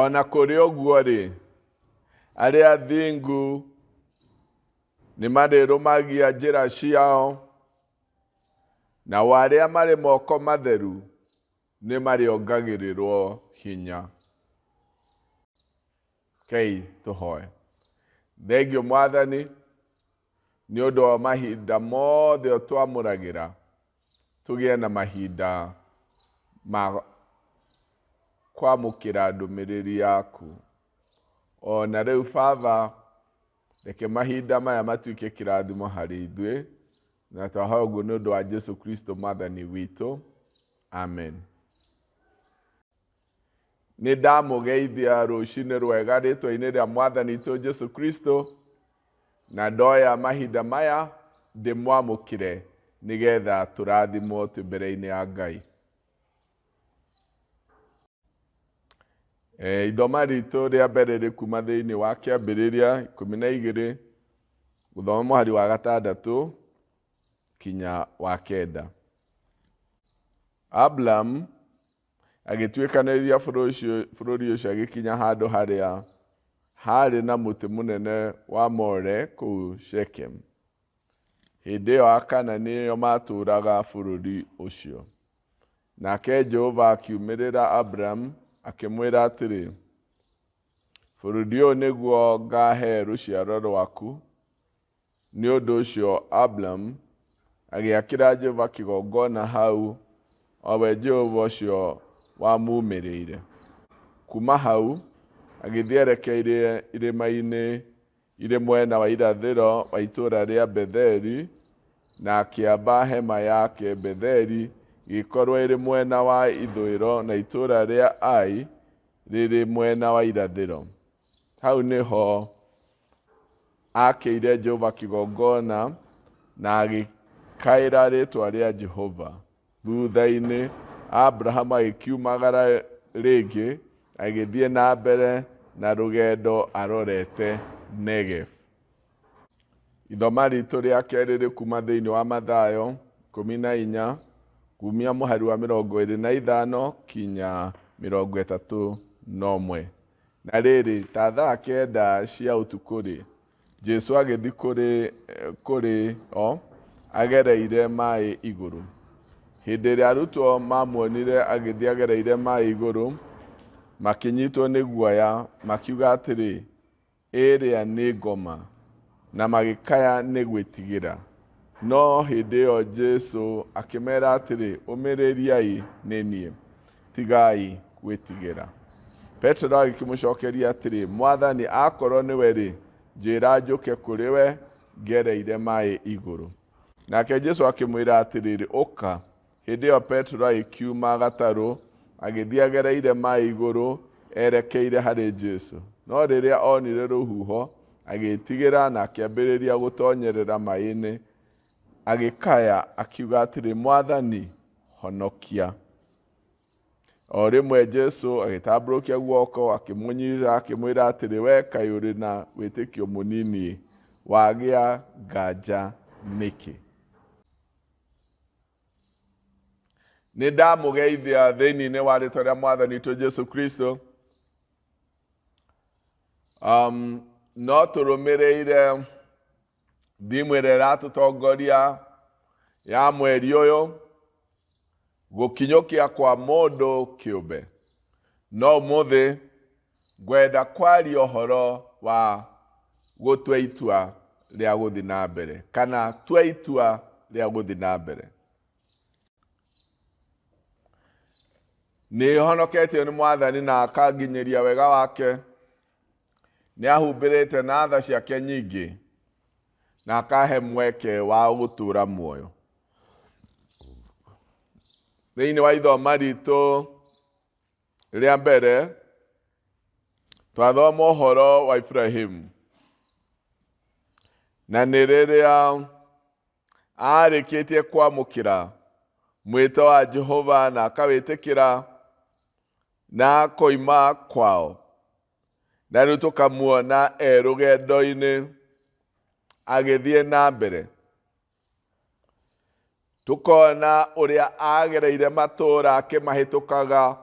O na kũrĩ ũguo-rĩ, arĩa athingu nĩ marĩrũmagia njĩra ciao, nao arĩa marĩ moko matheru nĩ marĩongagĩrĩrwo hinya. Rekei tũhoe. Thengiũ Mwathani nĩ ũndũ wa mahinda mothe ũtwamũragĩra tũgĩe na mahinda ma kwamũkĩra ndũmĩrĩri yaku. O na rĩu Baba, reke mahinda maya matuĩke kĩrathimo harĩ ithuĩ, na twahoya ũguo nĩ ũndũ wa Jesu Kristo Mwathani witũ. Amen. Nĩ ndamũgeithia rũcinĩ rwega rĩtwa-inĩ rĩa Mwathani witũ Jesu Kristo, na ndoya mahinda maya ndĩmwamũkĩre nĩgetha tũrathimwo twĩ mbere-inĩ ya Ngai. E, ithoma ritũ rĩa mbere rĩ kuma thĩinĩ wa kĩambĩrĩria 12 gũthoma mũhari wa gatandatũ kinya wa kenda. Abram agĩtuĩkanĩria bũrũri ũcio agĩkinya handũ harĩa haarĩ na mũtĩ mũnene wa More kũu Shekemu. Hĩndĩ ĩyo Akanaani nĩo maatũũraga bũrũri ũcio. Nake Jehova akiumĩrĩra Aburamu, akĩmwĩra atĩrĩ, Bũrũri ũyũ nĩguo ngaahe rũciaro rwaku. Nĩ ũndũ ũcio Aburamu agĩakĩra Jehova kĩgongona hau, o we Jehova ũcio wamuumĩrĩire. Kuuma hau agĩthiĩ erekeire irĩma-inĩ irĩ mwena wa irathĩro wa itũũra rĩa Betheli, na akĩamba hema yake Betheli ĩgĩkorwo ĩrĩ mwena wa ithũĩro na itũũra rĩa Ai rĩrĩ mwena wa irathĩro. Hau nĩho aakĩire Jehova kĩgongona na agĩkaĩra rĩĩtwa rĩa Jehova. Thutha-inĩ Abrahamu agĩkiumagara rĩngĩ agĩthiĩ na mbere na rũgendo arorete Negev. Ithoma ritũ rĩa kerĩ rĩ kuma thĩinĩ wa Mathayo 14 kumia mũhari wa 25 kinya 31. Na rĩrĩ, ta thaa kenda cia ũtukũ-rĩ, Jesu agĩthiĩ kũrĩ, kũrĩ o agereire maĩ igũrũ. Hĩndĩ ĩrĩa arutwo mamuonire agĩthiĩ agereire maĩ igũrũ, makĩnyitwo nĩ guoya, makiuga atĩrĩ, Ĩrĩa nĩ ngoma! Na magĩkaya nĩ gwĩtigĩra. No hĩndĩ ĩyo Jesu akĩmeera atĩrĩ, Ũmĩrĩriai, nĩ niĩ. Tigai gwĩtigĩra. Petero agĩkĩmũcokeria atĩrĩ, Mwathani, akorũo nĩwe-rĩ, njĩĩra njũke kũrĩ we ngereire maĩ igũrũ. Nake Jesu akĩmwĩra atĩrĩrĩ, Ũka. Hĩndĩ ĩyo Petero agĩkiuma gatarũ, agĩthiĩ agereire maĩ igũrũ erekeire harĩ Jesu. No rĩrĩa onire rũhuho, agĩĩtigĩra na akĩambĩrĩria gũtonyerera maĩ-inĩ, agĩkaya akiuga atĩrĩ, Mwathani, honokia. O rĩmwe Jesu agĩtambũrũkia guoko akĩmũnyita akĩmwĩra atĩrĩ, we kaĩ ũrĩ na wĩtĩkio mũnini, wagĩa nganja nĩkĩ? Nĩ ndamũgeithia thĩinĩ wa rĩtwa rĩa Mwathani witũ Jesu Kristo. No tũrũmĩrĩire thimũ ĩrĩa ĩratũtongoria ya mweri ũyũ, gũkinyũkia kwa mũndũ kĩũmbe. No ũmũthĩ ngwenda kwaria ũhoro wa gũtua itua rĩa gũthiĩ na mbere, kana tua itua rĩa gũthiĩ na mbere. Nĩ honoketio nĩ Mwathani na akanginyĩria wega wake. Nĩ ahumbĩrĩte na tha ciake nyingĩ na akahe mweke wa gũtũũra muoyo. Thĩinĩ wa ithoma ritũ rĩa mbere twathoma ũhoro wa Ibrahimu, na nĩ rĩrĩa arĩkĩtie kwamũkĩra mwĩto wa Jehova na akawĩtĩkĩra na akoima kwao, na rĩu tũkamuona e rũgendo-inĩ agĩthiĩ na mbere. Tũkona ũrĩa agereire matũũra akĩmahĩtũkaga,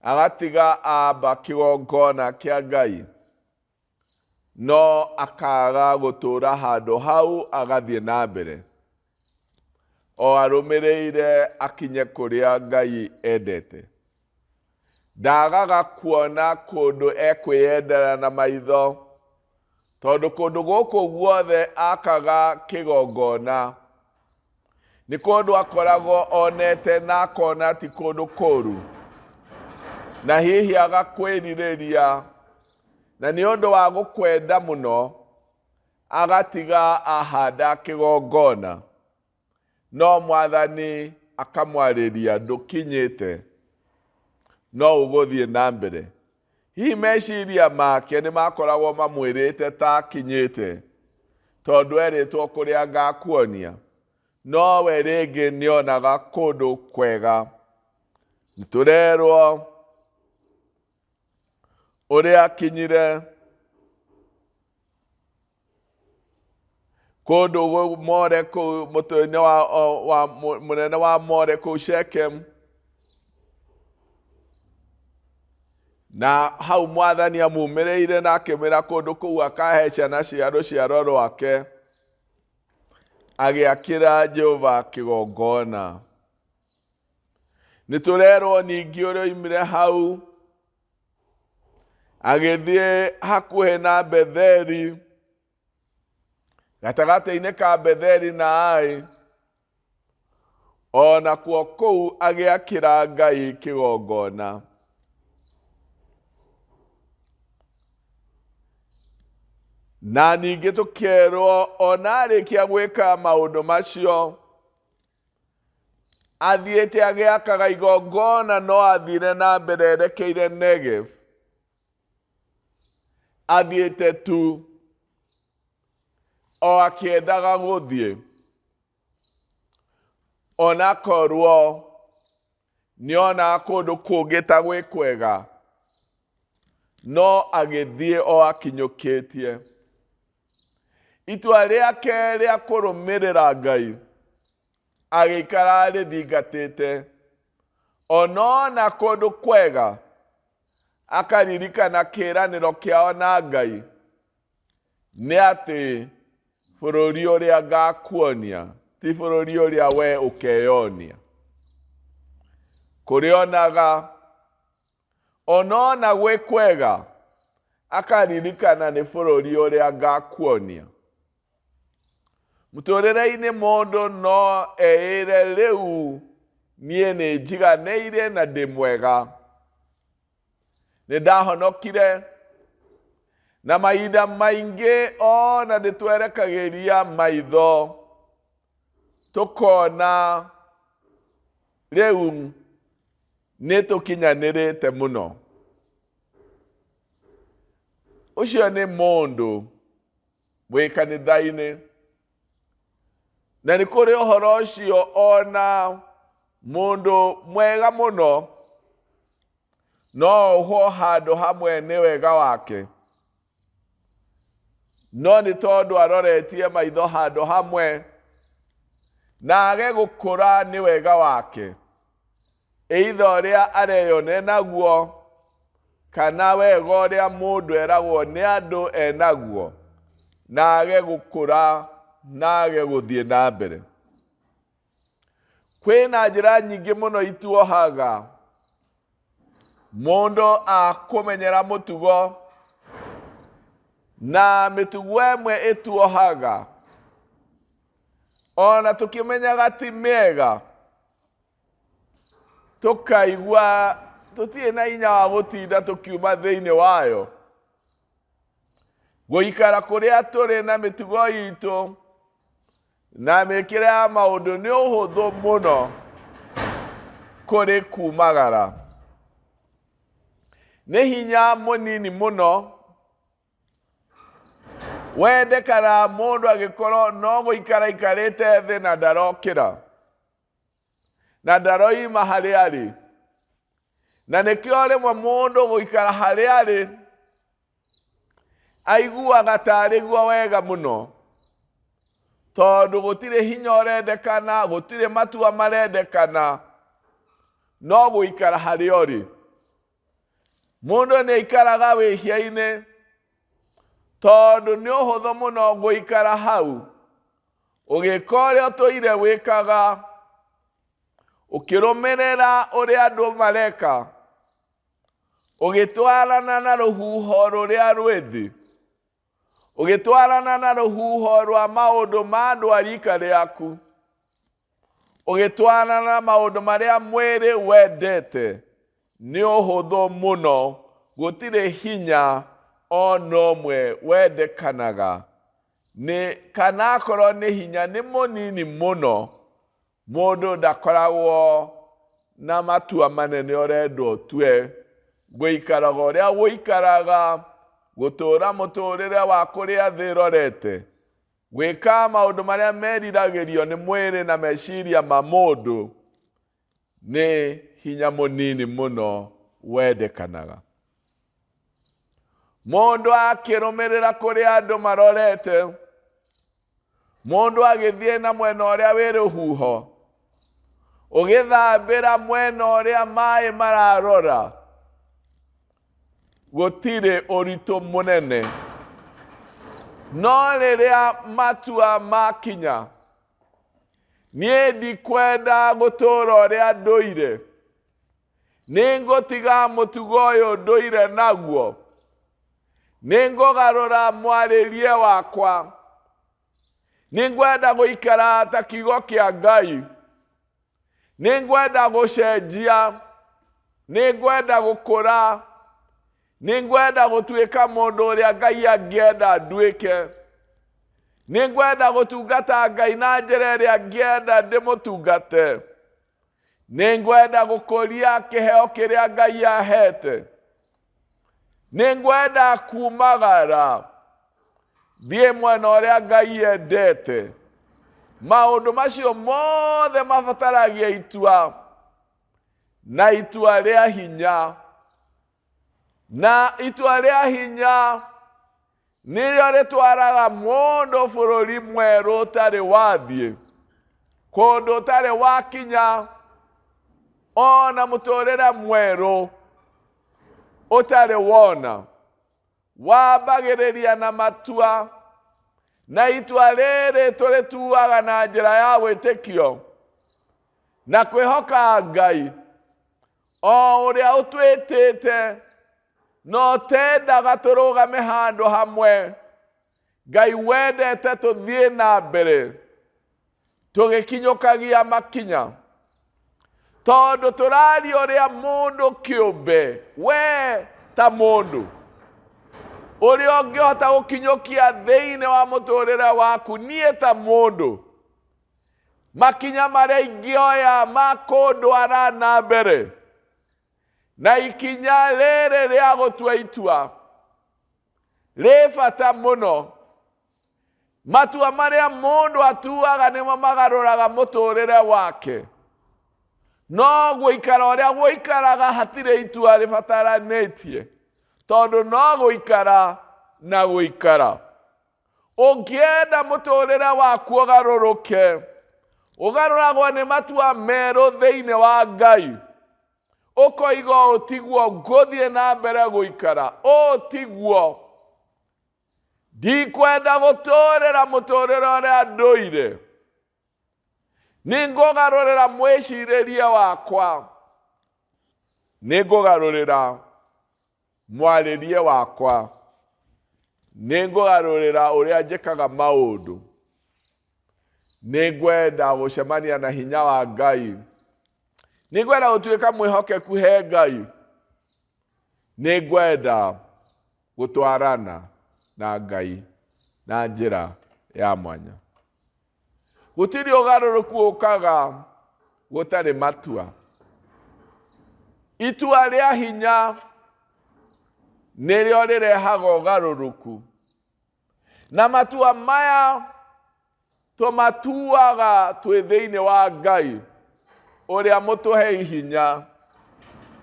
Agatiga amba kĩgongona kĩa Ngai, no akaga gũtũũra handũ hau, agathiĩ na mbere o arũmĩrĩire akinye kũrĩa Ngai endete. Ndagaga kuona kũndũ ekwĩyendera na maitho, tondũ kũndũ gũkũ guothe akaga kĩgongona nĩ kũndũ akoragwo onete na akona ti kũndũ kũru, na hihi agakwĩrirĩria, na nĩ ũndũ wa gũkwenda mũno agatiga ahanda kĩgongona. No Mwathani akamwarĩria, ndũkinyĩte, no ũgũthiĩ na mbere. Hihi meciria make nĩ makoragwo mamwĩrĩte ta akinyĩte, tondũ erĩtwo kũrĩa ngakuonia, no we rĩngĩ nĩonaga kũndũ kwega. Nĩtũrerwo ũrĩa akinyire kũndũ More kũu mũtwe-inĩ wa mũnene wa More kũu Shechem. Na hau Mwathani amumĩrĩire na akĩmwĩra kũndũ kũu akahe ciana cia rũciaro rwake. Agĩakĩra Jehova kĩgongona. Nĩ tũrerwo ningĩ ũrĩa oimire hau agĩthiĩ hakuhĩ na Betheli, gatagatĩ-inĩ ka Betheli na Ai, o nakuo kũu agĩakĩra Ngai kĩgongona. Na ningĩ tũkerwo ona arĩkia gwĩka maũndũ macio, athiĩte agĩakaga igongona no athire na mbere erekeire Negev. Athiĩte tu o akĩendaga gũthiĩ, onakorwo nĩonaga kũndũ kũngĩ ta gwĩ kwega, no agĩthiĩ o akinyũkĩtie. Itua rĩake rĩa kũrũmĩrĩra Ngai agĩikara arĩthingatĩte, onona kũndũ kwega, akaririkana kĩĩranĩro kĩao na Ngai, nĩ atĩ bũrũri ũrĩa ngakuonia ti bũrũri ũrĩa we ũkeyonia. Kũrĩa onaga, onona gwĩ kwega, akaririkana nĩ bũrũri ũrĩa ngakuonia. Mũtũrĩre-inĩ mũndũ no eĩre rĩu niĩ nĩ njiganĩire na ndĩ mwega, nĩ ndahonokire, na mahinda maingĩ ona nĩ twerekagĩria maitho tũkona rĩu nĩ tũkinyanĩrĩte mũno. Ũcio nĩ mũndũ wĩ kanitha-inĩ, na nĩ kũrĩ ũhoro ũcio ona mũndũ mwega mũno no ohwo handũ hamwe nĩ wega wake, no nĩ tondũ aroretie maitho handũ hamwe na age gũkũra nĩ wega wake, either ũrĩa areyona enaguo kana wega ũrĩa mũndũ eragwo nĩ andũ enaguo, na age gũkũra na age gũthiĩ na mbere. Kwĩna njĩra nyingĩ mũno ituohaga mũndũ akũmenyera mũtugo, na mĩtugo ĩmwe ĩtuohaga ona tũkĩmenyaga ti mĩega, tũkaigua tũtirĩ na hinya wa gũtinda tũkiuma thĩinĩ wayo. Gũikara kũrĩa tũrĩ na mĩtugo itũ na mĩkĩre ya maũndũ nĩ ũhũthũ mũno kũrĩ kumagara. Nĩ hinya mũnini mũno wendekana mũndũ agĩkorwo no gũikara aikarĩte thĩ na ndarokĩra na ndaroima harĩa arĩ. Na nĩkĩo rĩmwe mũndũ gũikara harĩa arĩ aiguaga tarĩ guo wega mũno, tondũ gũtirĩ hinya ũrendekana, gũtirĩ matua marendekana, no gũikara harĩa ũrĩ. Mũndũ nĩ aikaraga wĩhia-inĩ tondũ nĩ ũhũthũ mũno gũikara hau ũgĩka ũrĩa ũtũire wĩkaga, ũkĩrũmĩrĩra ũrĩa andũ mareka, ũgĩtwarana na rũhuho rũrĩa rwĩ thĩ, ũgĩtwarana na rũhuho rwa maũndũ ma andũ a rika rĩaku, ũgĩtwarana na maũndũ marĩa mwĩrĩ wendete. Nĩ ũhũthũ mũno, gũtirĩ hinya ona ũmwe wendekanaga, nĩ kana akorwo nĩ hinya nĩ mũnini mũno. Mũndũ ndakoragwo na matua manene ũrendwo ũtue, gũikaraga ũrĩa ũikaraga, gũtũra mũtũrĩre wa kũrĩa thĩ ĩrorete, gwĩka maũndũ marĩa meriragĩrio nĩ mwĩrĩ na meciria ma mũndũ, nĩ hinya mũnini mũno wendekanaga. Mũndũ akĩrũmĩrĩra kũrĩa andũ marorete, Mũndũ agĩthiĩ na mwena ũrĩa wĩ rũhuho, ũgĩthambĩra mwena ũrĩa maĩ mararora, gũtirĩ ũritũ mũnene. No rĩrĩa matua makinya, niĩ ndikwenda gũtũũra ũrĩa ndũire, nĩngũtiga mũtugo ũyũ ndũire naguo, nĩngũgarũra mwarĩrie wakwa, nĩngwenda gũikara ta kiugo kĩa Ngai, nĩngwenda gũcenjia, nĩngwenda gũkũra, nĩngwenda gũtuĩka mũndũ ũrĩa Ngai angĩenda nduĩke, nĩngwenda gũtungata Ngai na njĩra ĩrĩa angĩenda ndĩmũtungate, nĩngwenda gũkũria kĩheo kĩrĩa Ngai ahete, nĩngwenda kumagara thiĩ mwena ũrĩa Ngai endete. Maũndũ macio mothe mabataragia itua, na itua rĩa hinya, na itua rĩa hinya nĩrĩo rĩtwaraga mũndũ bũrũri mwerũ ũtarĩ wathiĩ, kũndũ ũtarĩ wakinya, ona mũtũrĩre mwerũ ũtarĩ wona. Wambagĩrĩria na matua, na itua rĩrĩ tũrĩtuaga na njĩra ya wĩtĩkio na kwĩhoka Ngai o ũrĩa ũtwĩtĩte, no tendaga tũrũgame handũ hamwe. Ngai wendete tũthiĩ na mbere tũgĩkinyũkagia makinya, tondũ tũraria ũrĩa mũndũ kĩũmbe, we ta mũndũ ũrĩa ũngĩhota gũkinyũkia thĩinĩ wa mũtũrĩre waku. Niĩ ta mũndũ, makinya marĩa ingĩoya ma kũndwara na mbere, na ikinya rĩrĩ rĩa gũtua itua rĩ bata mũno. Matua marĩa mũndũ atuaga nĩmo magarũraga mũtũrĩre wake. No gũikara ũrĩa gũikaraga hatirĩ itua rĩbataranĩtie, tondũ no gũikara na gũikara. Ũngĩenda mũtũrĩre waku ũgarũrũke, ũgarũragwo nĩ matua merũ thĩinĩ wa Ngai. Ũkoiga ũũ tiguo ngũthiĩ na mbere gũikara, ũũ tiguo, ndikwenda gũtũrĩra mũtũrĩre ũrĩa ndũire, nĩngũgarũrĩra mwĩcirĩrie wakwa, nĩngũgarũrĩra mwarĩrie wakwa, nĩngũgarũrĩra ũrĩa njĩkaga maũndũ, nĩngwenda gũcemania na hinya wa Ngai, nĩngwenda gũtuĩka mwĩhokeku he Ngai, nĩngwenda gũtwarana na Ngai na njĩra ya mwanya. Gũtirĩ ũgarũrũku ũkaga gũtarĩ matua. Itua rĩa hinya nĩrĩo rĩrehaga ũgarũrũku, na matua maya tũmatuaga twĩ thĩinĩ wa Ngai ũrĩa mũtũhei hinya.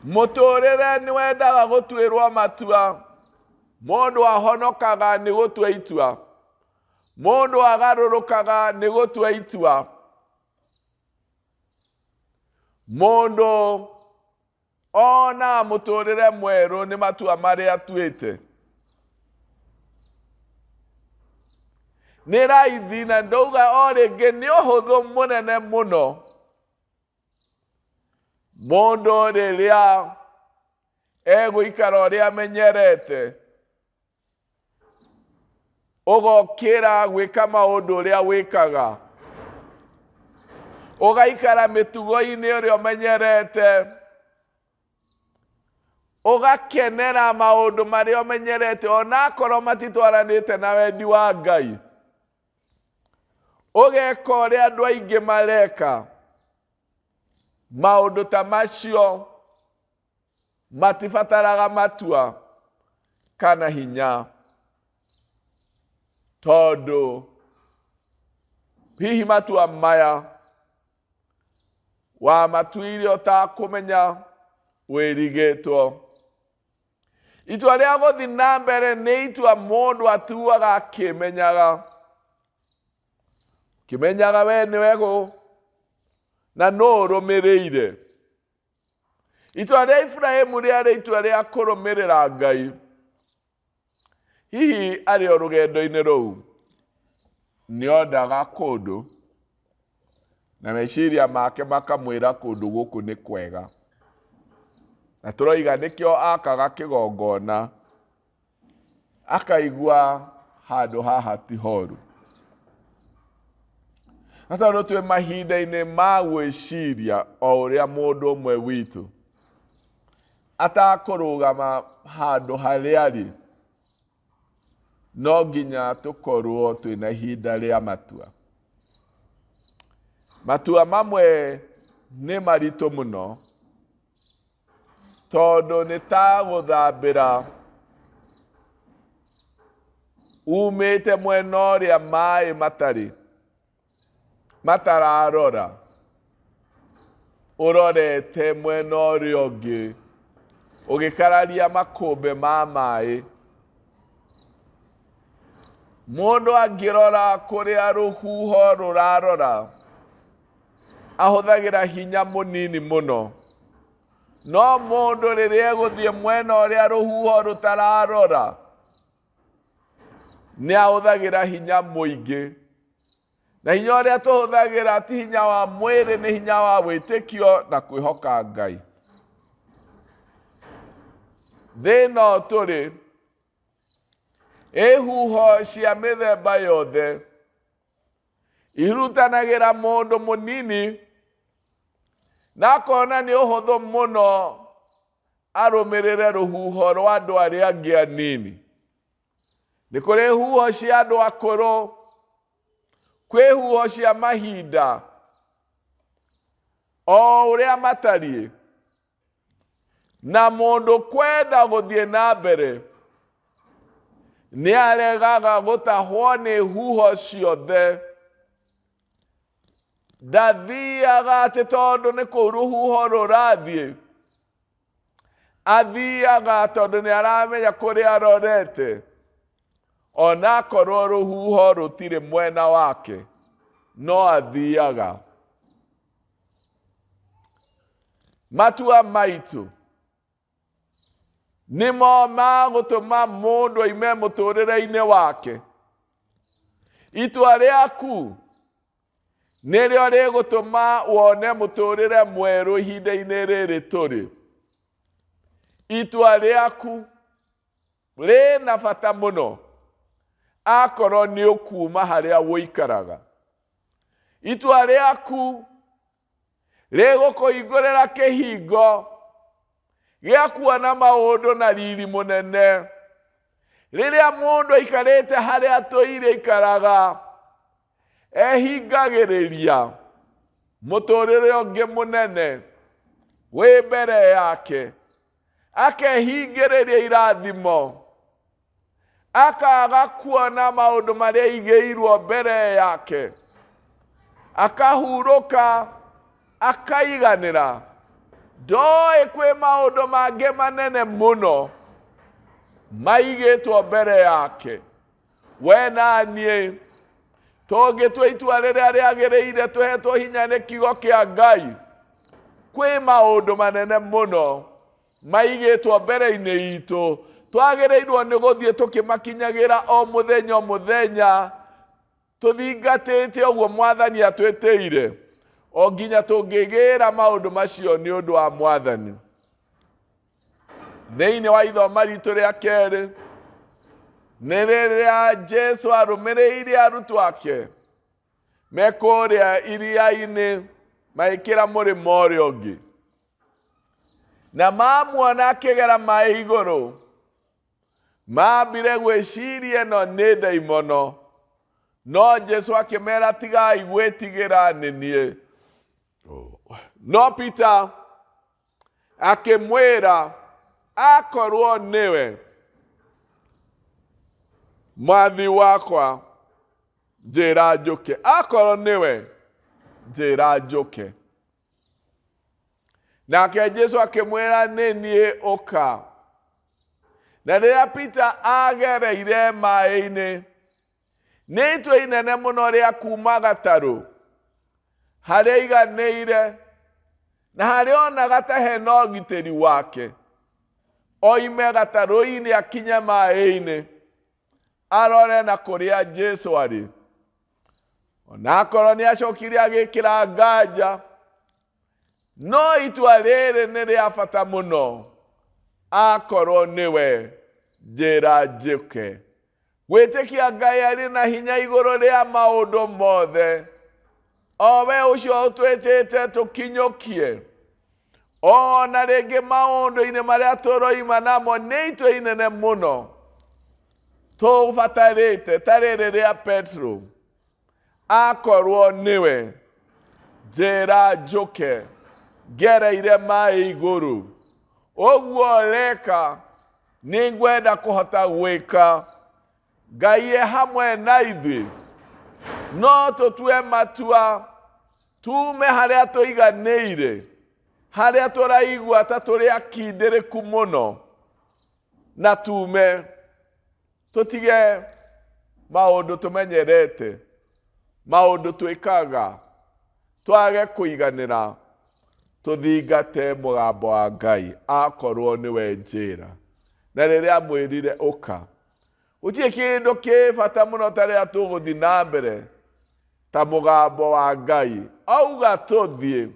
Mũtũrĩre nĩ wendaga gũtuĩrwo matua. Mũndũ ahonokaga nĩ gũtua itua, mũndũ agarũrũkaga nĩ gũtua itua, mũndũ Ona mũtũrĩre mwerũ nĩ matua marĩa atuĩte. Nĩ raithi na ndauga o rĩngĩ nĩ ũhũthũ mũnene mũno mũndũ rĩrĩa egũikara ũrĩa amenyerete ũgokĩra gwĩka maũndũ ũrĩa wĩkaga ũgaikara mĩtugo-inĩ ũrĩa ũmenyerete ũgakenera maũndũ marĩa ũmenyerete onakorwo matitwaranĩte na wendi wa Ngai ũgeka ũrĩa andũ aingĩ mareka maũndũ ta macio matibataraga matua kana hinya tondũ hihi matua maya wamatuire ũtakũmenya wĩrigĩtwo. Itua rĩa gũthiĩ na mbere nĩ itua mũndũ atuaga akĩmenyaga. Kĩmenyaga we nĩwe gũ na nũ ũrũmĩrĩire. Itua rĩa Iburahimu rĩarĩ itua rĩa kũrũmĩrĩra Ngai. Hihi arĩ o rũgendo-inĩ rũu nĩ ondaga kũndũ na meciria make makamwĩra kũndũ gũkũ nĩ kwega. Na tũroiga nĩkĩo akaga kĩgongona akaigua handũ haha ti horu. Na tondũ twĩ mahinda-inĩ ma gwĩciria o ũrĩa mũndũ ũmwe witũ atakũrũgama handũ harĩa arĩ, no nginya tũkorwo twĩna ihinda rĩa matua. Matua mamwe nĩ maritũ mũno, tondũ nĩ ta gũthambĩra umĩte mwena ũrĩa maĩ matarĩ matararora ũrorete mwena ũrĩa ũngĩ ũgĩkararia makũmbĩ ma maĩ mũndũ angĩrora kũrĩa rũhuho rũrarora ahũthagĩra hinya mũnini mũno no mũndũ rĩrĩa egũthiĩ mwena ũrĩa rũhuho rũtararora nĩ ahũthagĩra hinya mũingĩ na hinya ũrĩa tũhũthagĩra ti hinya wa mwĩrĩ nĩ hinya wa wĩtĩkio na kwĩhoka Ngai. Thĩ ĩno tũrĩ ĩ huho cia mĩthemba yothe ihurutanagĩra mũndũ mũnini na akona nĩ ũhũthũ mũno arũmĩrĩre rũhuho rwa andũ arĩa angĩ anini. Nĩ kũrĩ huho cia andũ akũrũ, kwĩ huho cia mahinda o ũrĩa matariĩ, na mũndũ kwenda gũthiĩ na mbere nĩ aregaga gũtahwo nĩ huho ciothe. Ndathiaga atĩ tondũ nĩ kũu rũhuho rũrathiĩ, athiaga tondũ nĩ aramenya kũrĩa arorete, onakorwo rũhuho rũtirĩ mwena wake, no athiaga. Matua maitũ nĩmo magũtũma mũndũ aime mũtũrĩre-inĩ wake. Itua rĩaku nĩrĩo rĩgũtũma wone mũtũrĩre mwerũ ihinda-inĩ rĩrĩ tũrĩ. Itua rĩaku rĩna bata mũno akorwo nĩ ũkuuma harĩa ũikaraga. Itua rĩaku rĩgũkũhingũrĩra kĩhingo gĩa kuona maũndũ na riri mũnene. Rĩrĩa mũndũ aikarĩte harĩa atũire aikaraga, ehingagĩrĩria mũtũrĩre ũngĩ mũnene wĩ mbere yake, akehingĩrĩria irathimo, akaga kuona maũndũ marĩa aigĩirwo mbere yake, akahurũka, akaiganĩra. Ndoĩ kwĩ maũndũ mangĩ manene mũno maigĩtwo mbere yake. We na niĩ tũngĩtua itua rĩrĩa rĩagĩrĩire tũhetwo hinya nĩ kiugo kĩa Ngai, kwĩ maũndũ manene mũno Maigĩtwo mbere-inĩ itũ, twagĩrĩirwo nĩ gũthiĩ tũkĩmakinyagĩra o mũthenya o mũthenya, tũthingatĩte ũguo Mwathani atwĩtĩire, o nginya tũngĩgĩra maũndũ macio nĩ ũndũ wa Mwathani. Thĩinĩ wa ithoma ritũ rĩa kerĩ, nĩ rĩrĩa Jesu arũmĩrĩire arutwo ake me kũrĩa iria-inĩ magĩkĩra mũrĩmo ũrĩa ũngĩ. Na mamuona akĩgera maĩ igũrũ, mambire gwĩciria ĩno nĩ ndaimono. No Jesu akĩmera, tigai gwĩtigĩra, nĩ niĩ. No Peter akĩmwĩra, akorwo nĩwe Mwathi wakwa, njĩra njũke. Akorwo nĩwe, njĩra njũke. Nake Jesu akĩmwĩra, nĩ niĩ, ũka. Na rĩrĩa Peter agereire maĩ-inĩ, nĩ itua inene mũno rĩa kuma gatarũ harĩa aiganĩire na harĩa onaga ta hena ũgitĩri wake, oime gatarũ-inĩ akinye maĩ-inĩ, arore na kũrĩa Jesu arĩ. Onakorwo nĩ acokire agĩkĩra nganja, no itua rĩrĩ nĩ rĩa bata mũno. Akorwo nĩwe, njĩra njĩke. Gwĩtĩkia Ngai arĩ na hinya igũrũ rĩa maũndũ mothe, o we ũcio ũtwĩtĩte tũkinyũkie ona rĩngĩ maũndũ-inĩ marĩa tũroima namo, nĩ itua inene mũno tũbatarĩte, ta rĩrĩ rĩa Petro: akorwo nĩwe, njĩra njũke ngereire maĩ igũrũ. Ũguo reka nĩ ngwenda kũhota gwĩka. Ngai e hamwe na ithuĩ. No tũtue matua tume harĩa tũiganĩire, harĩa tũraigua ta tũrĩ akindĩrĩku mũno, na tume tũtige maũndũ tũmenyerete, maũndũ twĩkaga, twage kũiganĩra, tũthingate mũgambo wa Ngai. Akorwo nĩwe, njĩra. Na rĩrĩa amwĩrire ũka, gũtirĩ kĩndũ kĩ bata mũno ta rĩrĩa tũgũthiĩ na mbere ta mũgambo wa Ngai auga tũthiĩ.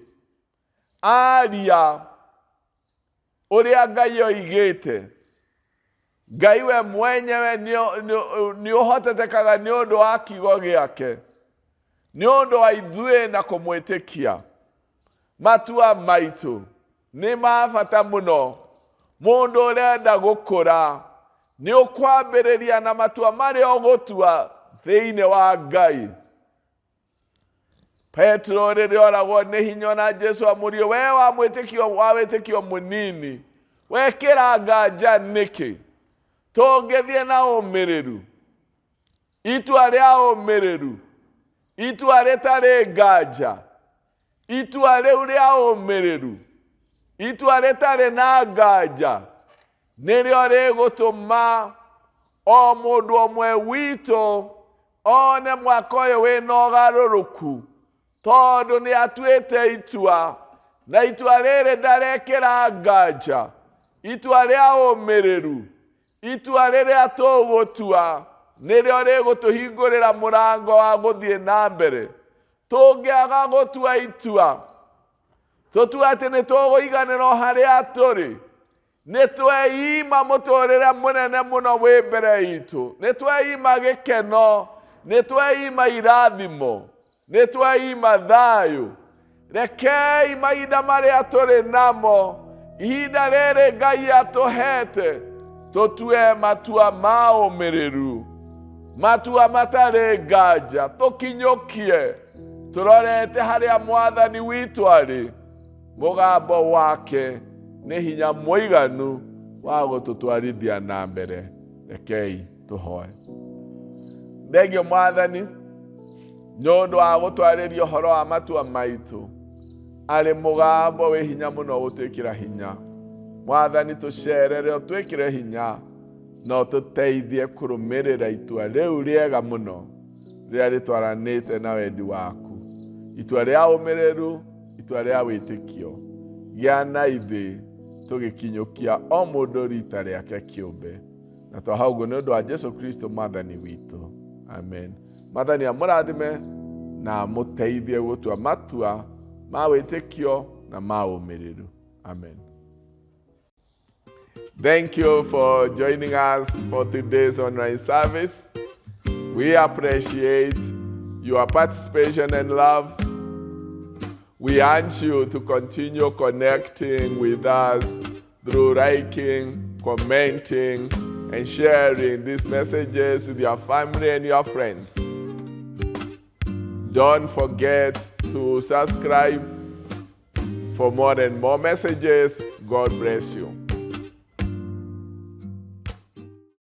Aria ũrĩa Ngai oigĩte, Ngai we mwenyewe nĩ ũhotetekaga nĩ ũndũ wa kiugo gĩake, nĩ ũndũ wa ithuĩ na kũmwĩtĩkia. Matua maitũ nĩ ma bata mũno. Mũndũ ũrenda gũkũra, nĩ ũkwambĩrĩria na matua marĩa ũgũtua thĩinĩ wa Ngai. Petero rĩrĩa oragwo nĩ hinya na Jesu amũrie, we wa mwĩtĩkio wa wĩtĩkio mũnini, wekĩra nganja nĩkĩ? Tũngĩthiĩ na ũmĩrĩru, itua rĩa ũmĩrĩru, itua rĩtarĩ nganja, itua rĩu rĩa ũmĩrĩru, itua rĩtarĩ na nganja, nĩrĩo rĩgũtũma o mũndũ ũmwe witũ one mwaka ũyũ wĩna ũgarũrũku, tondũ nĩ atuĩte itua, na itua rĩrĩ ndarekĩra nganja, itua rĩa ũmĩrĩru. Itua rĩrĩa tũgũtua nĩrĩo rĩgũtũhingũrĩra mũrango wa gũthiĩ na mbere. Tũngĩaga gũtua itua, tũtue atĩ nĩ tũgũiganĩra o harĩa tũrĩ, nĩ tweima mũtũrĩre mũnene mũno wĩ mbere itũ, nĩ tweima gĩkeno, nĩ tweima irathimo, nĩ tweima thayũ. Rekei mahinda marĩa tũrĩ namo, ihinda rĩrĩ Ngai atũhete, tũtue matua ma ũmĩrĩru, matua matarĩ nganja, tũkinyũkie tũrorete harĩa Mwathani witũ arĩ. Mũgambo wake nĩ hinya mũiganu wa gũtũtwarithia na mbere. Rekei tũhoe. Thengio, Mwathani, nĩ ũndũ wa gũtwarĩria ũhoro wa matua maitũ arĩ mũgambo wĩ hinya mũno gũtwĩkĩra hinya. Mwathani, tũcerere, ũtwĩkĩre hinya na ũtũteithie kũrũmĩrĩra itua rĩu rĩega mũno rĩrĩa rĩtwaranĩte na wendi waku, itua rĩa ũmĩrĩru, itua rĩa wĩtĩkio. Gĩa na ithuĩ. Tũgĩkinyũkia o mũndũ rita rĩake kĩũmbe. Na twaha ũguo nĩ ũndũ wa Jesu Kristo Mwathani witũ. Amen. Mwathani amũrathime na amũteithie gũtua matua ma wĩtĩkio na ma ũmĩrĩru. Amen. Thank you for joining us for today's online service. We appreciate your participation and love. We urge you to continue connecting with us through liking, commenting, and sharing these messages with your family and your friends. Don't forget to subscribe for more and more messages. God bless you.